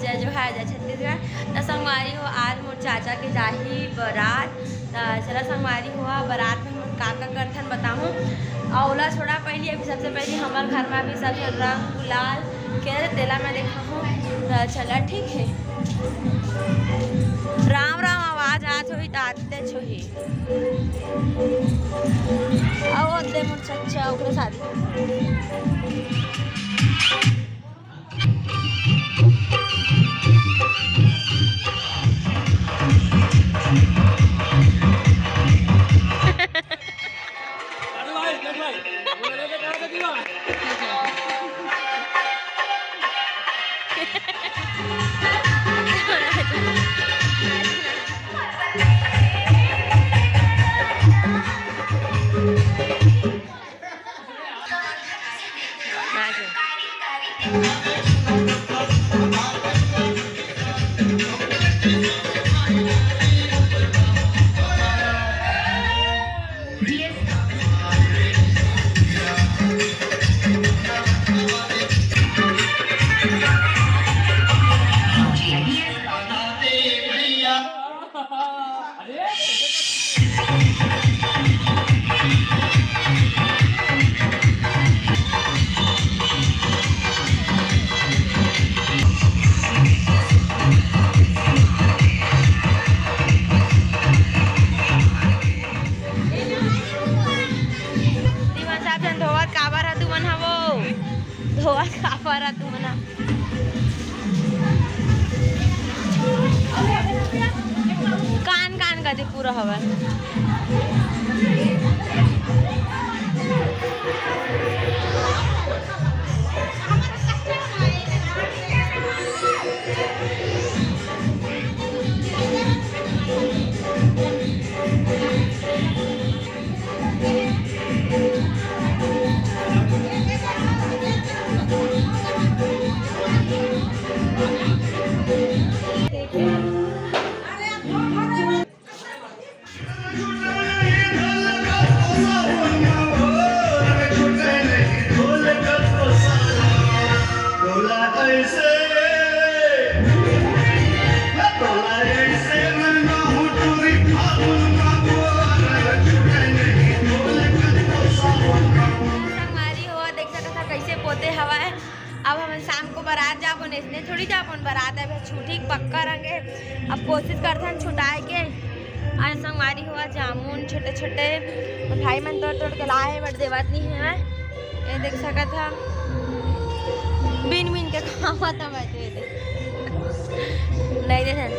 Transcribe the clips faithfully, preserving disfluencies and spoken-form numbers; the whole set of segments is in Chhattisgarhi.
जय जोहार, जय छत्तीसगढ़। त संगवारी हो, आज मोर चाचा के जाही बरात। त चला संगवारी हो, बरात में हमन का का करथन बताहूँ। अउ ओला छोड़ा, पहली अभी सबसे पहली हमर घर में अभी सब रंग गुलाल के तेला मैं देखाहूँ। त चला, ठीक है। राम राम आवाज आत होही त आते छोही। अउ ओदे मोर चच्चा, ओकरे शादी। दीवान साहब झन धोवत काबर ह तुमन ह वो? धोवत काबर ह तुमन ह? कान कान कति पूरा हवय। संगवारी हो, देख सकत हा, कैसे पोते हवय। अब हमन शाम को बारात जाबो, नेसने थोड़ी जाबो बारात, अब छूटी पक्का रंगे। अब कोशिश करथन छुटाए के। आज संगवारी हो, जामुन छोटे छोटे भाई मन तोड़ तोड़ के लाए, but देवत नहीं है। ये देख सकत हा, बीन बीन के खावत हवय, तो ये देख, नहीं देथन।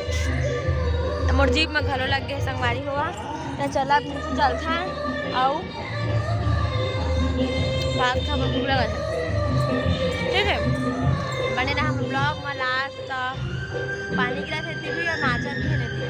मोर जीभ में घलो लग गए संगवारी हो। त चला, अब नीचे चलथन अउ भाग खबर भूख लगत हे। ठीक है, बने रहा हम vlog में last तक। पानी गिरत हे, टीवी और नाचत भी हे।